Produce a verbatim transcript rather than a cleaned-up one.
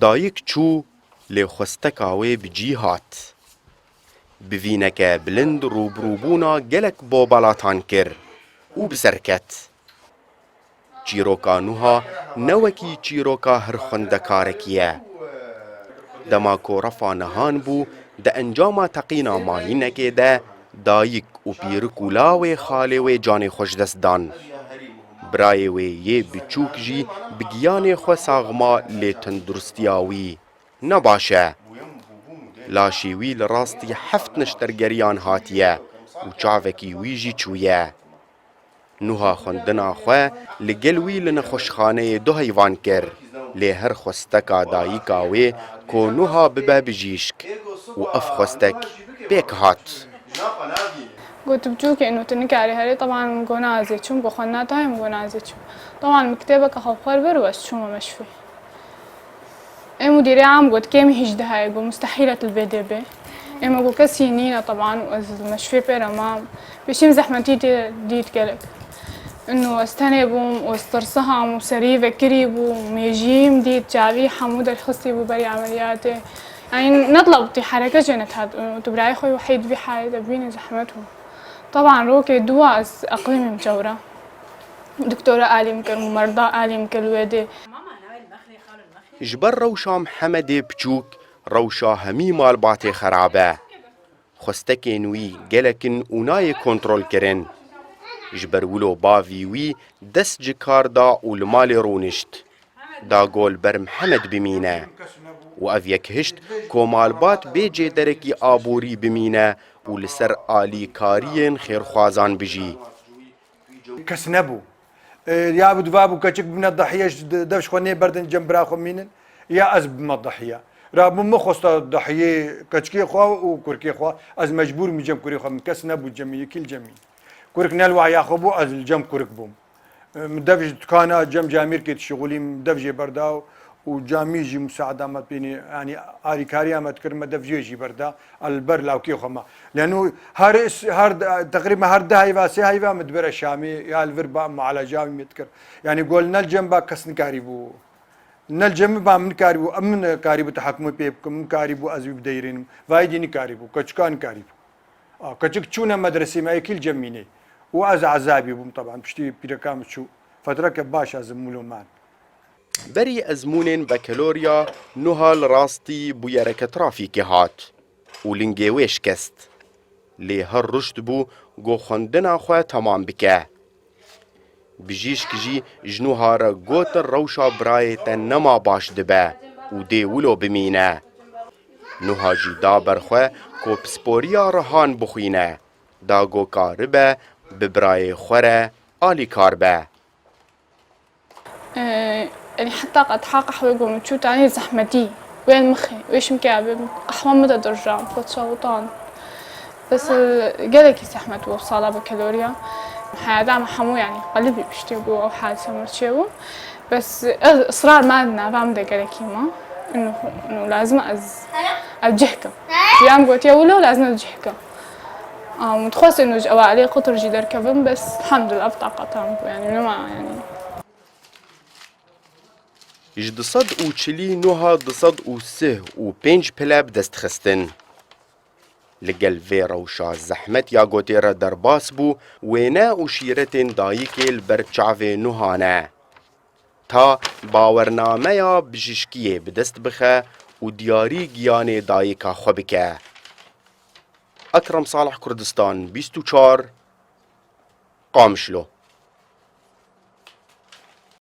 Dayik çû, lê xwesteka wê bi cî hat. Bi vîneke bilind rûbirûbûna gelek bobalatan kir û bi ser ket. Çîroka Nuha ne wekî çîroka her xwendekarekî ye. Dema ku refa nihan bû, di encama teqîna mayînekê de dayik û pîrik û lawê xalê wê canê xwe ji dest dan. Birayê wê yê biçûk jî bi giyanê xwe saxma lê tenduristiya wî ne baş e. Laşê wî li rastî heft neştergeriyan hatiye û çavekî wî jî çûye. Nuha xwendina xwe li gel wî li nexweşxaneyê du heyvan kir, lê her xwesteka dayika wê ku Nuha bibe bijîşk û ev xwestek pêk hat. Got, tu biçûk î, û tu nikarî herî. Teban min got, nazê çûm, got, xwendina te heye? Min got, nazê çûm. Teban min kitêbeke xwe bi xwe re bir û ez çûme meşfê. Ê mudîrê am got, kêmî hîjdeh heye, got, mustehîl e tu li vê dê bê. Ê me got, kesî nîne teban û ez li meşfê pê re mam. Pêşî min zehmetî tê dît gelek. Ino ez tenê bûm û ez tirsiha bûm û serî vekirî bû, mêjiyê min dît, çavî hemû derxistî bû berî emeliyatê. Yanî netlebtî hereke jê nedihat û tu birayê xwe wehîd vî halê de bînî zehmet bû. Teban rokê dû wa ez eqlîmî min çewra. Doktora alî min kir, mumerrida alî min kir li wê dê. Ji ber rewşa Mihemedê piçûk, rewşa hemî malbatê xerab e. Xwestekên wî gelek in û nayê kontrolkirin. Ji ber wilo bavî wî dest ji kar da û li malê rûnişt. Da ku li ber Mihemed bimîne. Û ev yek hişt ku malbat bê cêderekî aborî bimîne û li ser alîkariyên xêrxwazan bijî. Kes nebû. E, ya bi diva bû keçik bibine dahiye, ji de-, dev ji xwe nêberdin cem bira xwe mînin, ya ez bibime dahiye. Rabûm min xwesta dahiyê keçikê xwe û kurkê xwe, ez mecbûr bûm cem kurê xwe, min kes nebû cemî, yekî li cemî. Kurik ne li waya xwe bû, ez li cem kurik bûm. E, min dev ji dikana cem camîrkê dişixulîm, min dev jê berda û camî jî musaada me pênê, yanî arîkariya me dikir, me dev jê jî berda, el ber lawkê xwe me. Leno her, her, teqrîben her du heyva, sê heyva min dibere Şamê, ya li vir ba mualaca wî me dikir. Yanî gol ne li cem ba kes nikarîbû. Ne li cem min ba min nikarîbû, em min karîbû tehekûmê pê bikim, min karîbû ez wî bideyrînim. Vayî dî nikarîbû, keçika nikarîbû. A, keçik çûne medresê me, yekî li cem mînê. Û ez ezabî bûm, teban, piştî pîreka min çû. Fetreke baş ez mûlo man. Berî ezmûnên bekelorya, Nuha li rastî bûyereke trafîkê hat û lingê wê şikest. Lê her ruşt bû ku xwendina xwe temam bike. Bijîşk jî ji Nuha re gotin rewşa birayê te nema baş dibe û dê wilo bimîne. Nuha jî da ber xwe ku pisporiya Rihan bixwîne, da ku karibe bi birayê xwe re alîkar be. Ee, Yanî heta qet ha qehwe ku min çû tanî zehmetî. Wê mixê, wê şimkê abê qehwa min de dirja, xwe çawitan. Bes, e, gelekî zehmet bû sala bakalorya. Heyata me hemû, yanî, qelibî piştî ku ew hadise min çêbû. Bes, e, ez israr me di nava min de gelekî ma. Ino, ino lazim e ez, ez cih kim. Ya min gotiye wilo lazim e ez cih kim. Am, dixwest ino ji ewa alê qutir jî derkevim, bes, elhamdulillah, ev taqeta min bû, yanî, nema, yanî. Ji du sed û çilî Nuha du sed û sih û pênc pile bi dest xistin. Li gel vê rewşa zehmet ya gotê re derbas bû, wêne û şîretên dayikê li ber çavê Nuha ne. Ta bawernameya bijîşkiyê bi dest bixe û diyarî giyanê dayika xwe bike. Ekrem Salih, Kurdistan bîst û çar, Qamişlo.